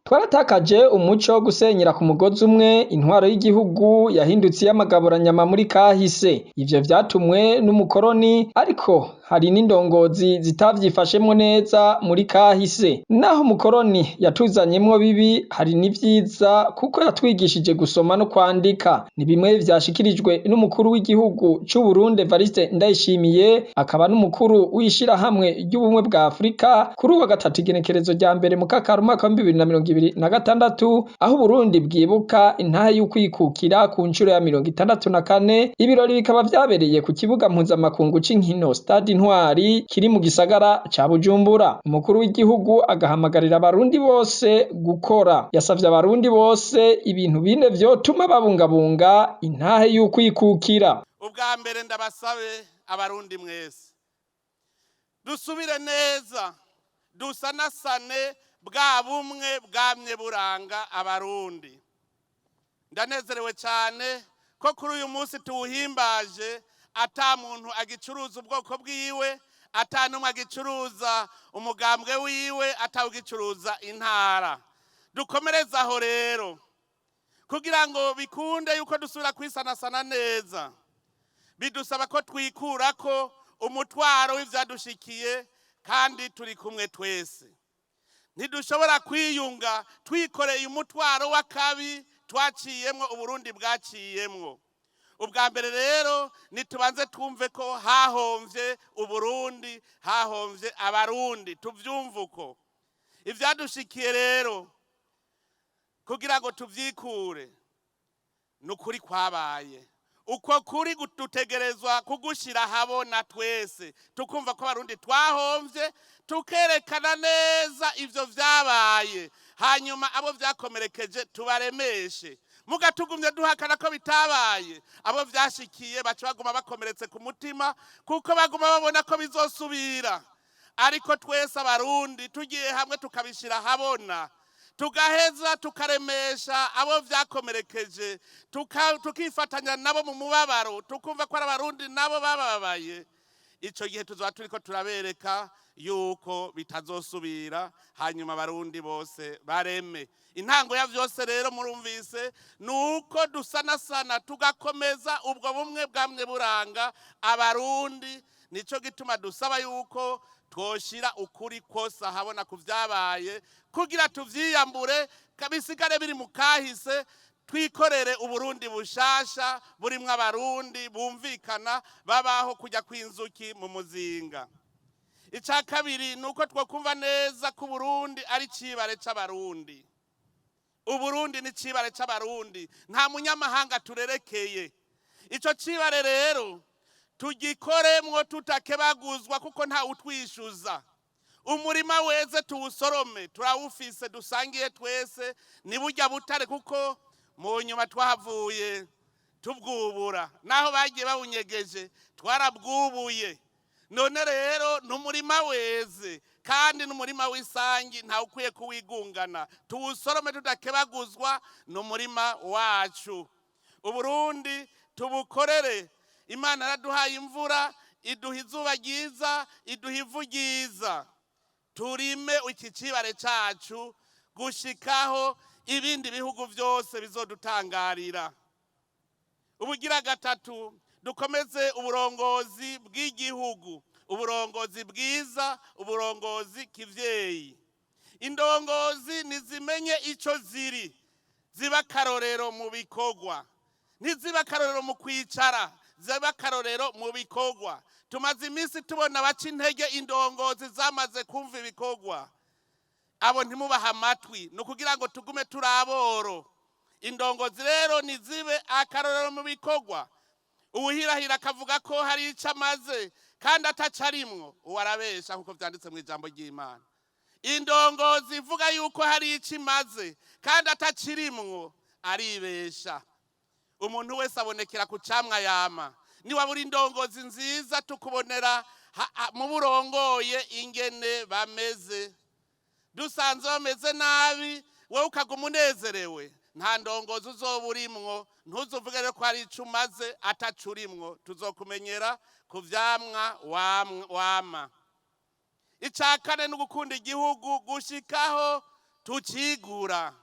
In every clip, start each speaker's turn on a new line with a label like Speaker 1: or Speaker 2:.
Speaker 1: Twaratakaje umuco wo gusenyera ku mugozi umwe, intwaro y'igihugu yahindutse iy'amagaburanyama muri kahise. Ivyo vyatumwe n'umukoroni, ariko hari n'indongozi zitavyifashemwo neza muri kahise. Naho umukoroni yatuzanyemwo bibi, hari n'ivyiza kuko yatwigishije gusoma no kwandika. Ni bimwe vyashikirijwe n'umukuru w'igihugu c'Uburundi Evariste Ndayishimiye, akaba n'umukuru w'ishirahamwe ry'ubumwe bwa Afurika, kuri uwa gatatu igenekerezo rya mbere Mukakaro umwaka wa 2026, aho Uburundi bwibuka intahe y'ukwikukira ku ncuro ya 64, ibirori bikaba vyabereye ku kibuga mpuzamakungu c'inkino Stade Intwari kiri mu gisagara ca Bujumbura. Umukuru w'igihugu agahamagarira abarundi bose gukora. Yasavye abarundi bose ibintu bine vyotuma babungabunga intahe y'ukwikukira.
Speaker 2: Ubwa mbere ndabasabe abarundi mwese dusubire neza dusanasane bwa bumwe bwamye buranga abarundi. Ndanezerewe cyane ko kuri uyu munsi tuwuhimbaje ata muntu agicuruza ubwoko bwiwe, ata n'umwe agicuruza umugambwe wiwe, atawugicuruza intara. Dukomereze aho rero kugira ngo bikunde yuko dusubira kwisanasana neza, bidusaba ko twikurako umutwaro w'ivyadushikiye kandi turi kumwe twese. Ntidushobora kwiyunga twikoreye umutwaro w'akabi twaciyemwo, Uburundi bwaciyemwo. Ubwa mbere rero nitubanze twumve ko hahomvye Uburundi, hahomvye abarundi, tuvyumve uko. Ivyadushikiye rero kugira ngo tuvyikure ni ukuri kwabaye. Uko kuri dutegerezwa kugushira habona twese, tukumva ko abarundi twahomvye, tukerekana neza ivyo vyabaye, hanyuma abo vyakomerekeje tubaremeshe. Muga tugumye duhakana ko bitabaye, abo vyashikiye baca baguma bakomeretse ku mutima, kuko baguma babona ko bizosubira. Ariko twese abarundi tugiye hamwe tukabishira habona, tugaheza tukaremesha abo vyakomerekeje, tukifatanya nabo mu mubabaro, tukumva ko ari abarundi nabo bababaye. Ico gihe tuzoba turiko turabereka yuko bitazosubira, hanyuma abarundi bose bareme. Intango ya vyose rero murumvise nuko dusanasana tugakomeza ubwo bumwe bwamwe buranga abarundi. Nico gituma dusaba yuko twoshira ukuri kose ahabona ku vyabaye, kugira tuvyiyambure bisigare biri mu kahise, twikorere Uburundi bushasha burimwo abarundi bumvikana babaho kujya kw'inzuki mu muzinga. Ica kabiri ni uko twokumva neza ko Uburundi ari icibare c'abarundi. Uburundi ni icibare c'abarundi, nta munyamahanga turerekeye. Ico cibare rero tugikoremwo tutakebaguzwa, kuko nta utwishyuza. Umurima weze tuwusorome, turawufise dusangiye twese, ni burya butare, kuko mu nyuma twahavuye tubwubura, naho bagiye bawunyegeje twarabwubuye. None rero ni umurima weze kandi n'umurima w'isangi, ntawe ukwiye kuwigungana. Tuwusorome tudakebaguzwa, ni umurima wacu. Uburundi tubukorere. Imana yaraduhaye imvura, iduha izuba ryiza, iduha ivu ryiza. Turime iki cibare cacu gushikaho ibindi bihugu vyose bizodutangarira. Ubugira gatatu, dukomeze uburongozi bw'igihugu, uburongozi bwiza, uburongozi kivyeyi. Indongozi nizimenye ico ziri, ziba akarorero mu bikorwa, ntiziba akarorero mu kwicara, ziba akarorero mu bikorwa. Tumaze iminsi tubona baca intege indongozi zamaze kumva ibikorwa. Abo ntimubaha amatwi, ni ukugira ngo tugume turi aboro. Indongozi rero nizibe akarorero mu bikorwa. Uwuhirahira akavuga ko hari ico amaze kandi ataco arimwo, uwo arabesha, kuko vyanditse mu ijambo ry'Imana. Indongozi ivuga yuko hari ico imaze kandi atakirimwo, aribesha. Umuntu wese abonekera ku camwa yama. Niwabura indongozi nziza, tukubonera mu burongoye ingene bameze. Dusanze bameze nabi, wowe ukaguma unezerewe, nta ndongozi uzoba urimwo. Ntuzuvuge rero ko hari ico umaze ataco urimwo. Tuzokumenyera ku vyamwa wama. Ica kane ni ugukunda igihugu gushikaho Tucigura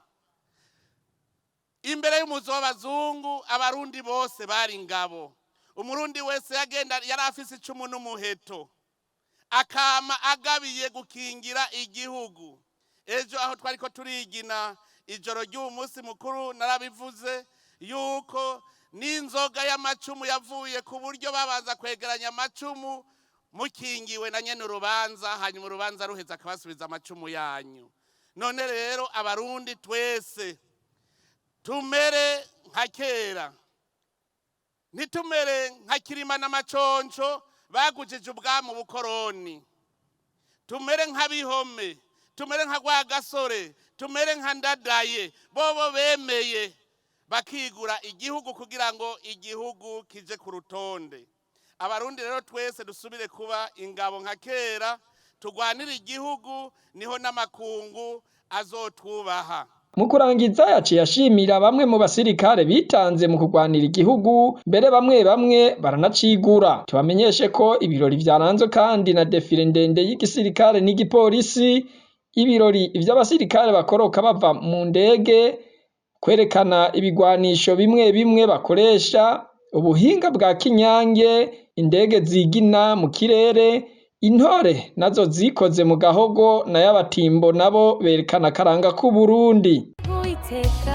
Speaker 2: imbere y'umuzo w'abazungu, abarundi bose bari ingabo. Umurundi wese yagenda yari afise icumu n'umuheto, akama agabiye gukingira igihugu. Ejo aho twariko turigina ijoro ry'uwo munsi mukuru, narabivuze yuko n'inzoga y'amacumu yavuye ku buryo babanza kwegeranya amacumu mukingiwe na nyene urubanza, hanyuma urubanza ruheze akabasubiza amacumu yanyu. None rero abarundi twese tumere nka kera, ntitumere nka Kirima n'Amaconco bagujije ubwami ubukoroni. Tumere nk'abihome, tumere nka Rwagasore, tumere nka Ndadaye, bobo bemeye bakigura igihugu kugira ngo igihugu kije ku rutonde. Abarundi rero twese dusubire kuba ingabo nka kera, turwanire igihugu, niho n'amakungu azotwubaha.
Speaker 1: Mu kurangiza yaciye ashimira bamwe mu basirikare bitanze mu kurwanira igihugu, mbere bamwe bamwe baranacigura. Tubamenyeshe ko ibirori vyaranzwe kandi na defile ndende y'igisirikare n'igipolisi, ibirori vy'abasirikare bakoroka bava mu ndege, kwerekana ibigwanisho bimwe bimwe bakoresha, ubuhinga bwa kinyange, indege zigina mu kirere, intore nazo zikoze mu gahogo, nayo abatimbo nabo berekana akaranga k'Uburundi.
Speaker 3: Uwiteka.